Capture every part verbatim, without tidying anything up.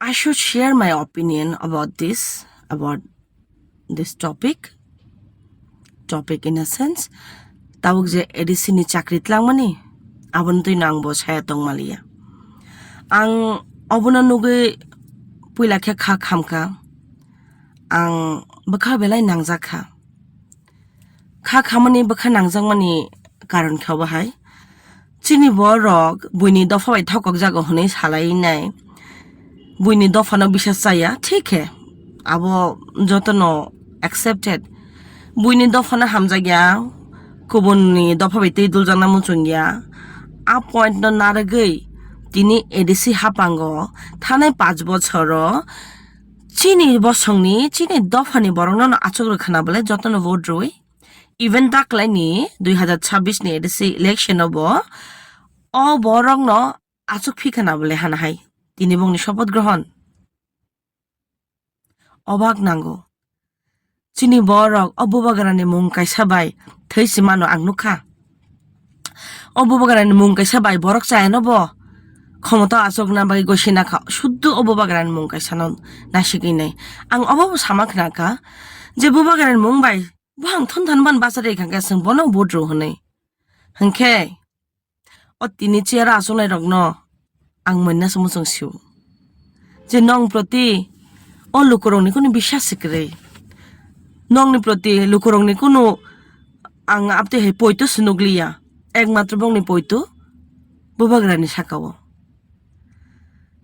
I should share my opinion about this, about this topic. Topic in a sense, tabuk je A D C ni chakri tlangmani, aboni twi no ang bo saya tongmaliya. Ang obono nugwi puila khe kha khamkha, ang bwkha belai nangjak kha. Kha khamani bwkha nangjakmani karon khe obo hai. Chini borok buini dopha bai thokokjago hwnwi salainai. Buini dophano bisas chaya, thik khe. Abo jotono accepted. Buini dophano hamjakya, kubunni dopha bai twi duljakna muchungya. A point no narwgwi tini A D C hapango thanai panch bochoro chini bosongni, chini dophani borokno no achuk rwkhana bole jotono vote rwui. Even daklaini dui hazar chabbish ni A D C election o bo o borokno achuk phikhana bole hana hai. Tini bongni sopoth grohon. Obak nango. Chini borok o bubagrani mung kaisa bai thwi si mano ang nukha. O bubagrani mung kaisa bai borok chayano bo khomota achukna bagwi gosi nakha. Suddu o bubagrani mung kaisano nasigwi nai. Ang obo bo sama khnakha je bubagrani mung bai Bo ang thon than ban basa de khangkhe chwng bono vote rw hwnwi. Hwnkhe o tini chair o achuknai rokno ang moina se muchung sio. Je nong proti o lukurokni kunu biswas se kwrwi. Nongni proti lukurokni kunu ang abtwi hai poito se nukliya. Ekmatro bongni poito bubagrani saka o.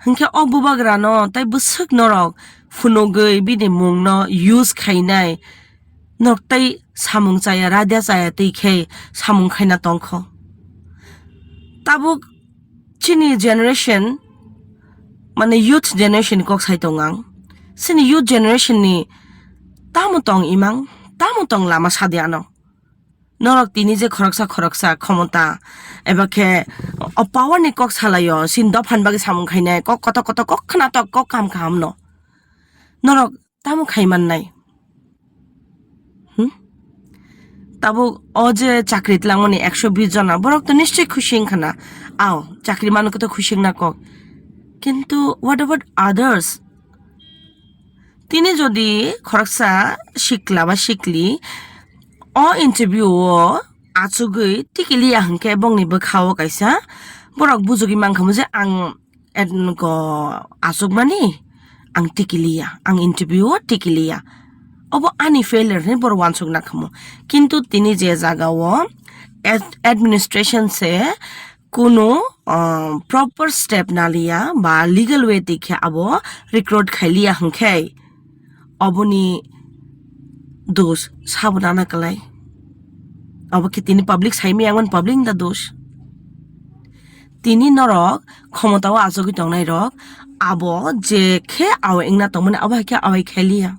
Hwnkhe o bubagrano tei bwswk norok phunugwi bini mungno use khainai, norok tei samung chaya, raida chaya twi khe samung khaina tongkho. Tabuk chini generation, mane youth generation ni kok sai tong ang. Chini youth generation ni tamo tong imang, tamo tong lama sadi ano. Norok tini je khoroksa khoroksa khomota eba khe o power ni kok salaio, sin dophan bagwi samung khainai, kok koto koto kok khnatok kok kaham kaham no. Norok tamo khai mannai? Hmm? Tabuk o je chakri tlangmani ekso bis jona, borok to nischoi khusi wngkha na. Ao, chakri mano khe to khusi wngna kok. Kintu what about others? Tini jodi khoroksa sikla ba sikli o interview o achugwi tikiliya hwnkhe bongni bwkha o kaisa borok bujugwi mankhamu je ang et-, go achukmani ang tikiliya, ang interview o tikiliya. Obo ani failure hinwi borok uansuk nakhamu. Kintu tini je jaga o ad-, administration se kunu, ah, proper step naliya ba legal way twi khe abo recruit khailiya hwnkhe oboni dos sabo nana kwlai. Abo khe tini public saimaya wngmani public ni da dos. Tini norok khomota o achugwi tongnai rok abo je khe awai wngna tongmani abo hai khe awai khailiya.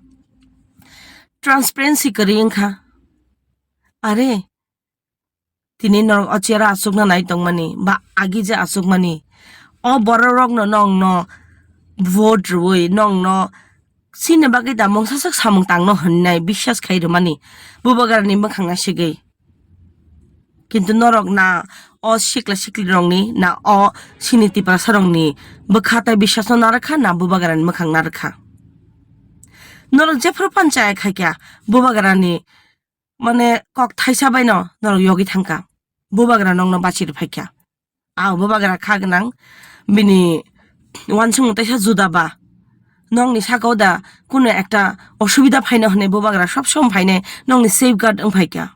Transparency kwrwi wngkha. Are, tini norok o chair o achukna nai tongmani ba agi je achukmani, o borok rokno nongno vote rwui nongno chini bagwi da mungsa sak samung tangno hwnnai biswas khai rwmani bubagrani mwkhang nasigwi. Kintu norok na o sikla sikli rokni na o sini tiprasa rokni bwkha tai biswasno narwkha na bubagrani mwkhang narwkha. Norok jephru panchaya khaikha bubagrani mane kok thaisa baino norok yogwi thangkha, bubagra nokno bachi rwphaikha. A bubagra kha gwnang, bini uansukmung teisa juda ba, nokni saka o da kunu ekta osubida phaino hwnwi bubagra sob somoi phainai nokni safeguard wngphaikha.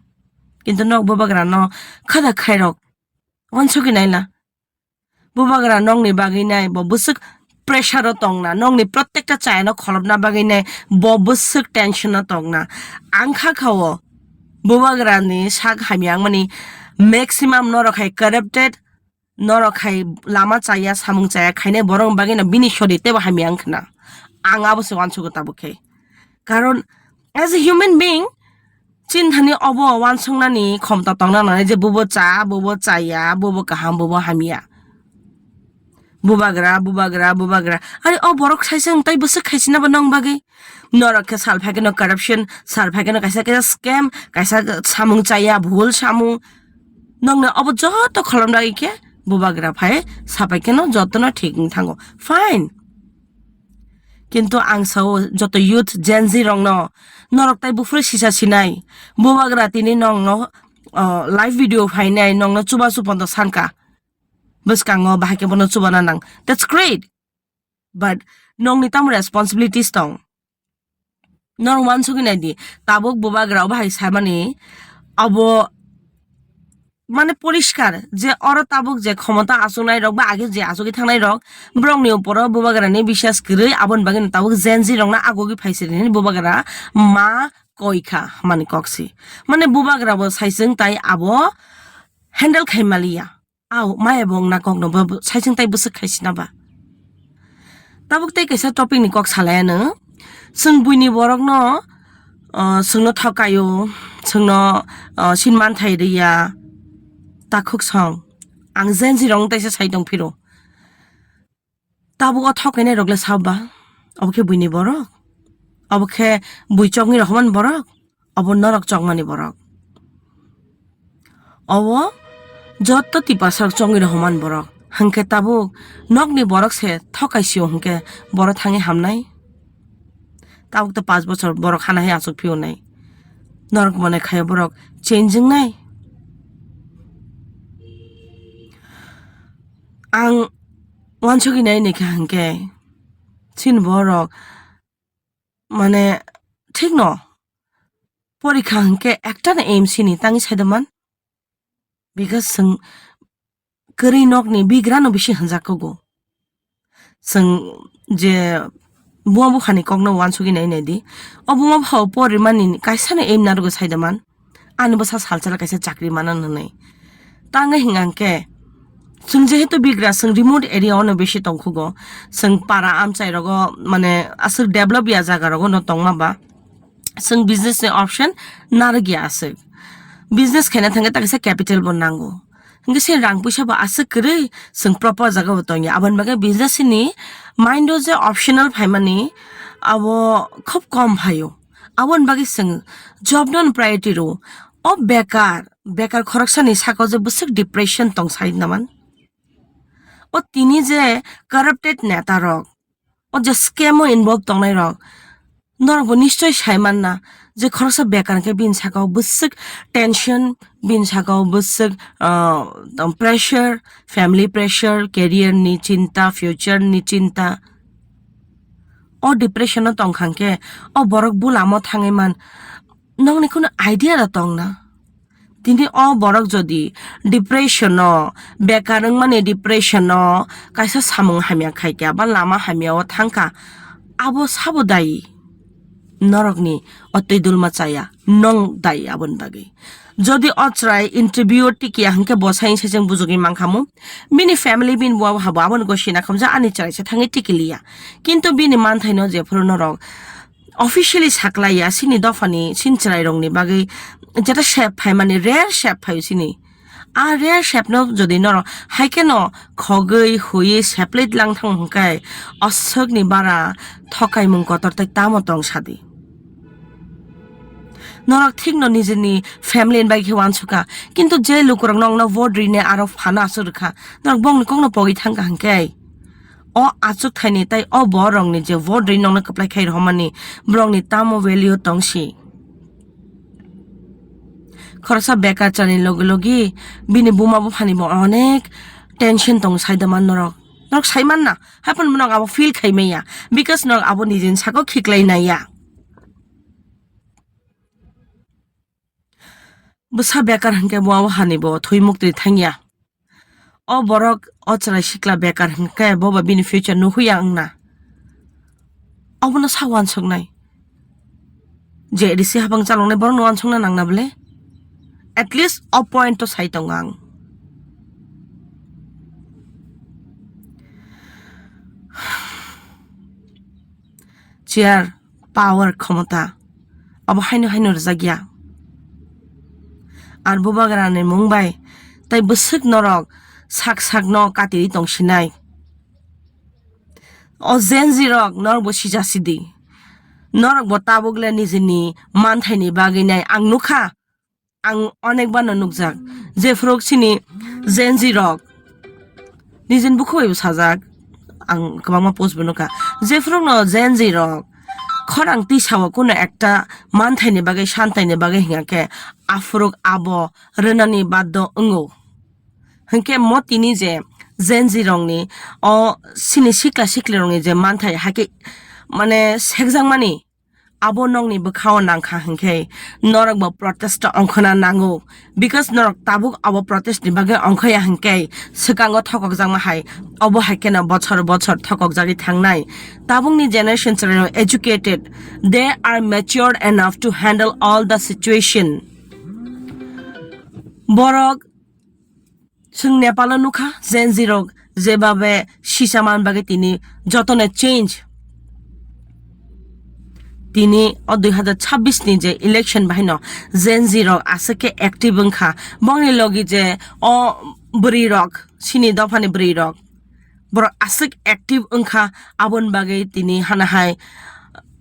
Kintu nok bubagra no khada khairok uansukwi naila. Bubagra nokni bagwi nai bo bwswk pressure o tongna, nokni protekta chayano kholopna bagwi nai bo bwswk tension o tongna. Ang kha kha o bubagrani sak hamya wngmani maximum norok hai corrupted, norok hai lama chaya, samung chaya khainai borok bagwi no bini sori teibo hamya wngkhna. Ang abo se uansugo tabuk khe. Karon as a human being, chini thani obo uansuknani khomta tongna nangnai je bubo cha, bubo chaya, bubo kaham, bubo hamya. Bubagra, bubagra, bubagra. Are o borok saisa wng tai bwswk khaisina bo nong bagwi. Norok khe sal phaikhe no corruption, sal phaikhe no kaisa kaisa scam, kaisa samung chaya, bhul samung. Nongni obo joto kholom dagi khe bubagra phai sapai khe no joto no thik wng thango. Fine. Kintu ang sao joto youth Gen Z rokno, norok tai buphuru sisa sinai, bubagra tini nongno, o, live video phainai, nongno chubachu pondo sanka bwskango, bahai khe bono chubana nang. That's great. But nongni tamo responsibilities tong? Norok uansugwi nai di, tabuk bubagra o bahai saimani abo mane poriskar je oro tabuk je khomota achuknai rok ba age je achugwi thangnai rok, borokni uporo bubagrani biswas kwrwi, aboni bagwi no tabuk Gen Z rokno agogwi phaisiri hwnwi bubagra ma koi kha hwnmani kok si. Mane bubagra bo saichung tai abo handle khai maliya. Au, maya bo wngna kokno bo saichung tai bwswk khai sina ba. Tabuk tei kaisa topic ni kok salai ano. Chwng buini borokno, o, chwngno thokaio, chwngno, o, sin manthai rwya. Takhuk song. Ang Gen Z rok wng taisa sai tong phiro. Tabuk o thok kainai rok le sabo ba? Obo khe buini borok? Obo khe bui chokni rohormani borok? Obo norok chokmani borok? Obo joto tiprasa rok chokni rohormani borok. Hwnkhe tabuk nokni borok se thok kaisio hwnkhe borok thangwi hamnai? Tabuk to panch bochor borok hana hai achuk phiyonai. Norok mone khaio borok change wngnai? Ang uansugwi nai naikha hwnkhe, chini borok, mane, thikno porikha hwnkhe ektano aim sini tangwi saidaman. Because chwng kwrwi nokni bigrano bisi hwnjak kogo. Chwng je buma buphani kokno uansugwi nai nai di. O buma buphao porimani kaisano aim narwgwi saidaman. Ani bwsa salsala kaisa chakri manan hwnwi. Tangwi hwnkha hwnkhe, chwng jehetu bigra, chwng remote area ono bisi tongkhugo. Chwng para amchai rogo, mane, aswk develop ya jaga rogo no tongma ba, chwng business ni option narwk ya aswk. Business khaina thangkhe ta kaisa capital bo nango. Hwnkhe se rang puisa bo aswk kwrwi chwng proper jaga bo tongya. Aboni bagwi business ni mind o je optional phaimani abo khub kom phaio. Aboni bagwi chwng job no priority rwo. O bekar, bekar khoroksani saka o je bwswk depression tong sai naman. O tini je corrupted neta rok, o je scam o involve tongnai rok, norok bo nischoi sai manna je khoroksa bekar hwnkhe bini saka o bwswk tension, bini saka o bwswk, ah, pressure, family pressure, career ni chinta, future ni chinta. O depression o tongkha hwnkhe o borok bulamo thangwi man, nokni kheno idea da tongna? Tini o borok jodi depression o, bekar wngmani depression o, kaisa samung hamya khaikha ba lama hamya o thangkha, abo sabo dayi? Norokni o twi dulma chaya, nong dayi aboni bagwi. Jodi o chwrai interview o tikiya hwnkhe bo sai se chwng bujugwi mankhamu. Bini family, bini buwa habo aboni gosina khamjak ani chwrai se thangwi tikiliya. Kintu bini manthaino jephuru norok officially saklaiya, chini dophani, chini chwrairokni bagwi jeta sep phaimani, rare sep phaio chini. A rare sepno jodi norok haikheno khogwi, huiwi, seplai lang thang hwnkhe, o swkni bara thokaimung kotor tei tamo tong sadi. Norok thikno nijini family ni bagwi khe uansukha, kintu je lukurok nokno vote rini aro phano aswk rwkha, norok bongni kokno pogwi thangkha hwnkhe, o achuk thaini tei o borokni je vote ri nokno kwplai khai rohormani borokni tamo value tongsi? Khoroksa bekar chani logi logi bini buma buphani bo onek tension tongo, sai da man norok. Norok sai man na, haphano norok abo feel khai maya, because norok abo nijini saka o khiklai naiya. Bwsa bekar hwnkhe buma buphani bo thwi muktwi thangya. O borok, o chwrai sikla bekar hwnkhe bo ba bini future nuhuya wngna. Obono sa uansuknai. Je risi habang chaloknai borokno uansukna nangna bwle? At least o point o sai tongo ang. Chair, power, khomota, abo haino haino rwjakya. Ar bubagrani mung bai tai bwswk norok sak sakno katirwi tongsinai. O Gen Z rok, norok bo sija sidi. Norok bo tabuk le nijini manthaini bagwi nai ang nukha. Ang onek bano nukjak, jephuru chini Gen Z rok nijini bukhuk bai bo sajak, ang kwbangma post bo nukha, Jephuru no Gen Z rok khorang tisa o kuno ekta manthai ni bagwi, santai ni bagwi hinga khe aphuru abo rwnani baddo wngo. Hinkhe mo tini je Gen Z rokni o sini sikla sikli rokni je manthai hakhe mane sekjakmani abo nokni bwkhao nangkha hinkhe norok bo protest ongkhona nango, because norok tabuk abo protest ni bagwi ongkhoya hinkhe swkango thokokjakma hai obo hai kheno bochor bochor thokokjagwi thangnai. Tabukni generation chwrairok educated, they are matured enough to handle all the situation. Borok Chwng Nepal o nukha, Gen Z rok jebabe sisa man bagwi tini jotone change. Tini o dui hazar chabbish ni je election bahai no Gen Z rok aswk khe active wngkha. Bongni logi je o bwrwi rok, sini dophani bwrwi rok, borok aswk active wngkha, aboni bagwi tini hana hai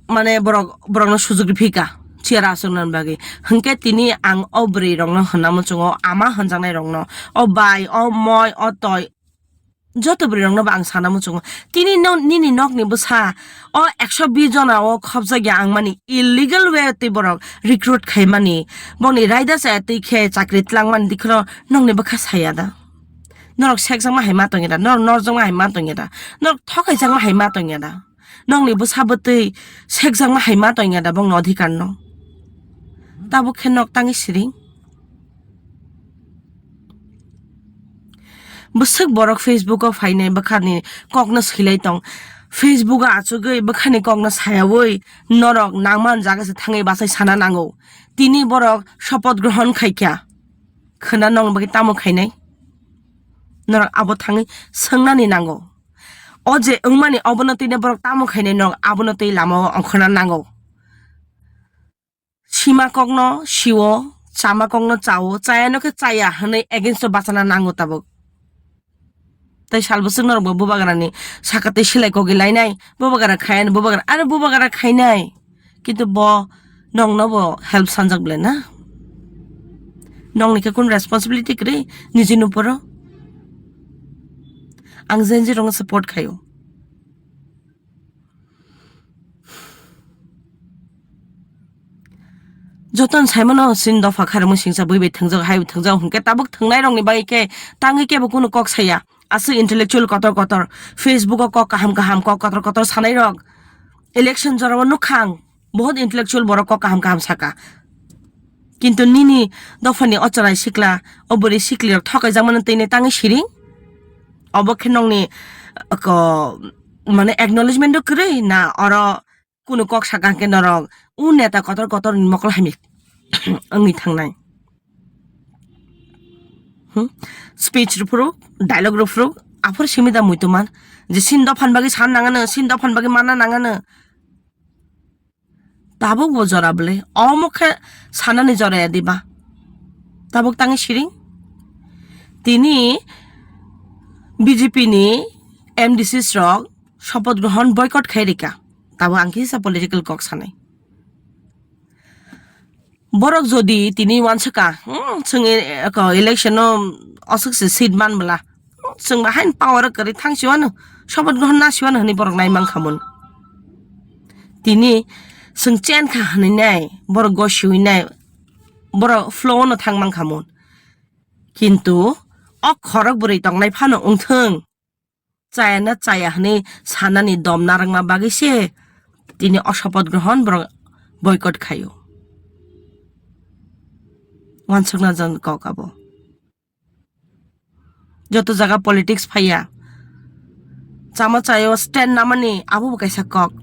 mane borok, borokno sujuk riphika chair achukna bagwi. Hinkhe tini ang o bwrwi rokno hwnna muchungo, ama hwnjaknai rokno, o bai, o moi, o toi, joto bwrwi rokno bo ang sana muchungo. Tini no, nini nokni bwsa o ekso bish jona o khopjak ya ang mani illegal way twi borok recruit khaimani, bongni raida chaya twi khe chakri twlangmani dikhno nokni bwkha saya da? Norok sekjakma hai ma tongya da, norok norjakma hai ma tongya da, norok thokaijakma hai ma tongya da? Nokni bwsa bwtwi sekjakma hai ma tongya da bongni odhikar no? Tabuk khe nok tangwi siring. Bwswk borok Facebook o phainai bwkhani kokno swilai tong. Facebook o achugwi bwkhani kokno sayawi norok nangman jaga se thangwi bachai sana nango. Tini borok sopoth grohon khaikha. Khwna nokni bagwi tamo khainai? Norok abo thangwi swngnani nango. O je wngmani obono twi ne borok tamo khainai, norok abono twi lama o ongkhorna nango. Sima kokno siwo, chama kokno chawo, chayano khe chaya hwnwi against o bachana nango tabuk. Tai sal bwswk norok bo bubagrani saka tei silai kogwi lainai, bubagra khayan, bubagra, ano bubagra khainai. Kintu bo nokno bo help sanjak bwle na? Nokni khe kun responsibility kwrwi nijini uporo? Ang Gen Z rokno support khaio. Jotono saimano sin dopha kharwi singsa bui bai thwngjak, hai thwngjak hwnkhe tabuk thwngnai rokni bagwi khe tangwi kebo kunu kok saya. Aswk intellectual kotor kotor, Facebook o kok kaham kaham, kok kotor kotor sanai rok election jorao nukha ang, bahut intellectual borok kok kaham kaham saka. Kintu nini dophani o chwrai sikla, o bwrwi sikli rok thokaijakmani twi ne tangwi siring? Obo khe nokni, ko, mane acknowledgement o kwrwi na oro kunu kok saka hwnkhe norok u neta kotor kotor ni mokol hamya wngwi thangnai? Hmm? Speech rwphuru, dialogue rwphuru, aphuru simi da muitu man je sin dophan bagwi san nangano, sin dophan bagwi manna nangano. Tabuk bo jora bwle, omo khe sanani jora ya diba? Tabuk tangwi siring? Tini B J P ni M D Cs rok sopoth grohon boycott khai rika. Tabuk ang kisa political kok sanai. Borok jodi tini wansaka, hmm, chwng e-, eko election o aswk se seat man bwla, chwng ba hain power o kwrwi thang siwano, sopoth grohon na siwano hwnwi borok nai mankha mun. Tini chwng chen kha hwnwi nai, borok go siwi nai, borok flow no thang mankha mun. Kintu o khorok bwrwi tongnai phano wngthwng, chaya na chaya hwnwi sanani dom narwkma bagwi se tini o sopoth grohon borok boycott khaio. Wansukna jan kok abo. Joto jaga politics phaiya. Chama chayo stand namani abo bo kaisa kok.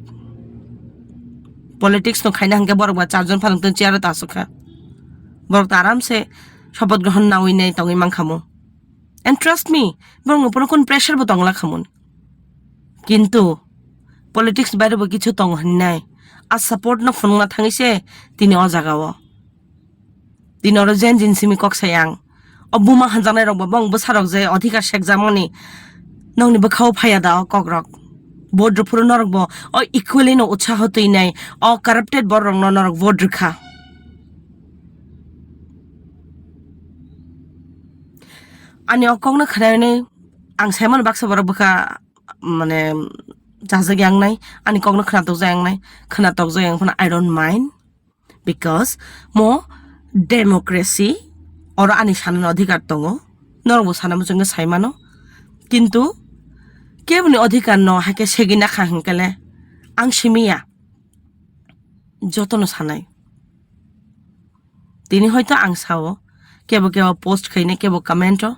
Politics no khaina hwnkhe borok ba charjon phalung tong chair o ta asuk kha. Borok ta aram se sopoth grohon nawi nai tongwi mankha mu. And trust me, borok no pono kun pressure bo tongla khamun. Kintu politics baire bo kichu tongo hwnwi nai. A support no phunukna thangwi se tini o jaga o. Tini oro Gen Z ni simi kok sai ang. O buma hanjaknai rok bo, bong bwsa rok je odhikar sekjakmani nokni bwkha o phaiya da o kok rok. Vote rwphuru norok bo o equally no utsaho twi nai, o corrupted borok rok no norok vote rwkha. Ani o kokno khwnani ang saimano baksa borok bwkha, mane, Jajak yang nai, ani kokno khwnatok jak yang nai, khwnatok jak yang phano I don't mind, because mo democracy, oro ani sanani odhikar tongo, norokbo sana muchungwi sai mano, kintu keboni odhikar no haikhe segwi nakha hinkhe le ang simi ya, jotono sanai. Tini hoito ang sao, kebo kebo post khainai, kebo comment o,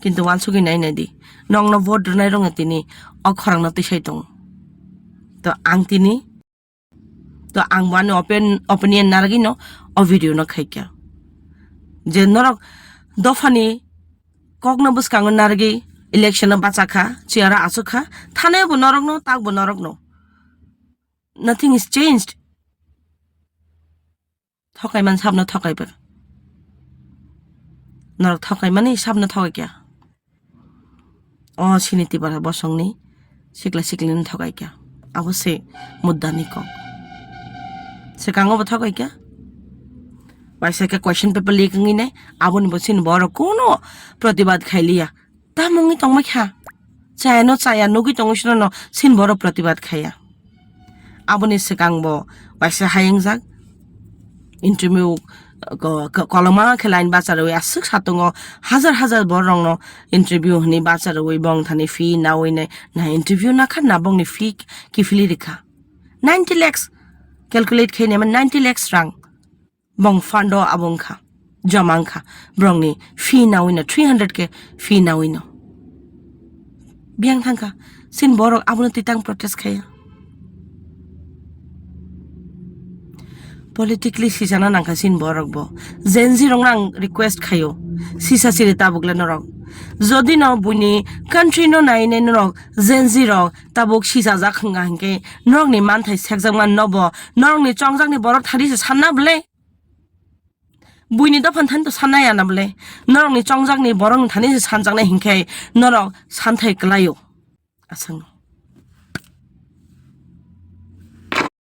kintu wansugwi nai nai di. Nokno vote rwnai rokno tini o khorang no tisai tongo. To ang tini, to ang bo ani open, opinion narwgwi no o video no khaikha. Je norok dophani kokno bwskango narwgwi election no bachakha, chair o achukha, thanai bo norokno, tak bo norokno. Nothing is changed. Thokai man sabno thokai ba. Norok thokai mani sabno thokai kya? O sini tibara bosongni sikla siklini thokai kya? Abo se mudda ni kok. Sekango bo thokai kya? Waisa ke question paper leak wngwi nai, aboni bo sini borok kuno protibad khailiya. Tamo wngwi tongma kha? Chaya no chaya nugwi tongwi sino no sini borok protibad khaya. Aboni swkang bo waisa hayungjak. Interview ko-, ko-, koloma khe line bacharwi aswk satungo hajar hajar borok rokno interview hwnwi bacharwi bong thani fee nawi nai, na interview nakha na bongni fee kiphilwi rikha. Ninety lakhs calculate khe naima ninety lakhs rang. Bong fund o abo wngkha, joma wngkha, borokni fee nawino, three hundred K fee nawino. Biyang thangkha, sin borok abono titang protest khaya. Politically sisana nangkha sin borok bo. Gen Z rokno ang request khayo, sisa siri tabukle norok. Jodi no buini country no naine norok Gen Z rok tabuk sisajak wngkha hinkhe norokni manthai sekjakma nobo norokni chongjakni borok thani se sanna bwle? Buini dophan thani to sanna ya na bwle? Norokni chongjakni borokni thani se sanjaknai hinkhe norok santhai kwlaio. Aswk.